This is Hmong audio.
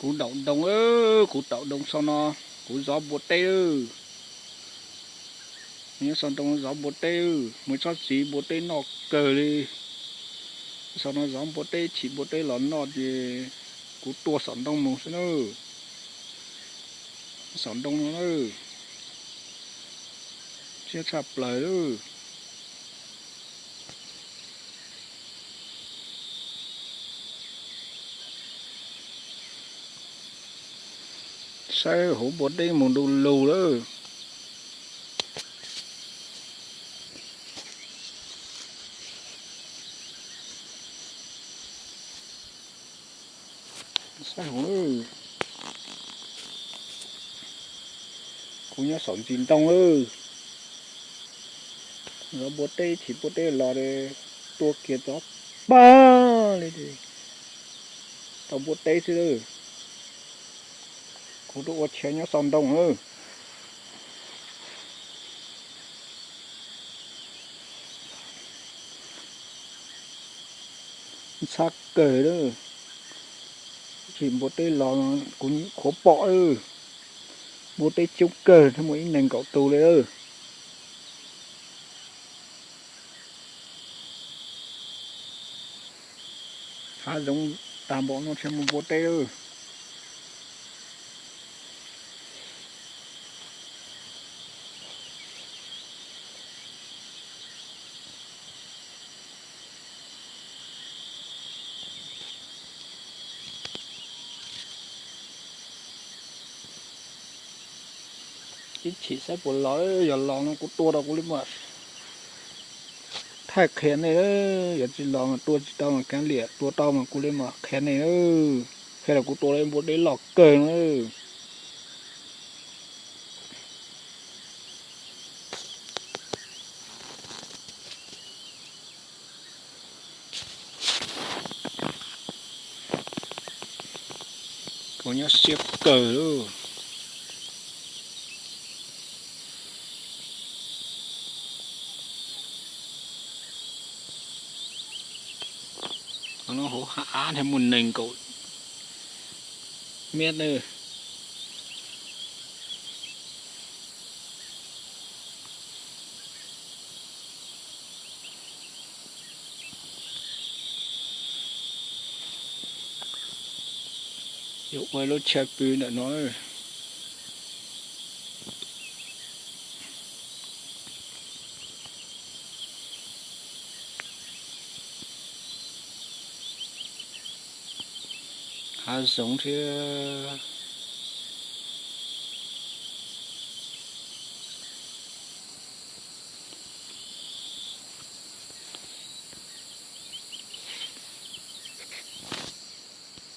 Kuv daum ntoo, kuv daum ntoo sau no, kuv zov npua teb. Nyob sau ntoo zov npua teb, mus txhob txiv npua teb noj kawg li. Sau no zov npua teb, chim npua teb los noj ces kuv tua xom ntoo mus xwb na. Xom ntoo no na, siab tshaj plaws lawm. Saib hauv npua teb mus du lug lawm. Saib hauv, kuv nyob saum ntsis ntoo lawm. Zov npua teb, chim npua teb los tua kiag tov pag li, tau npua teb xwb lawm. Kuv tuaj ua chaw nyob sau ntoo lawm. Ntxhab kawg lawm. Tsis npua teb los kuv qhuav pom lawm. Npua teb coob kawg, muaj ib nees nkaum tus li lawm. Hav zoov tag npaum no thiaj muaj npua teb lawm. Ib chim saib puas los, yog los no kuv tua rau kuv li mas thaij qhia nej, yog tsis los mas tua tsis tau mas kav liam, tua tau mas kuv li mas qhia nej. Qhia los kuv tua npua teb loj kawg no. Kuv nyob siab kawg lawm. Hauv hav ab thiaj muaj nees nkaum mev na. Yuav ua lub chaw pw ntawm no. Hav zoov thiab.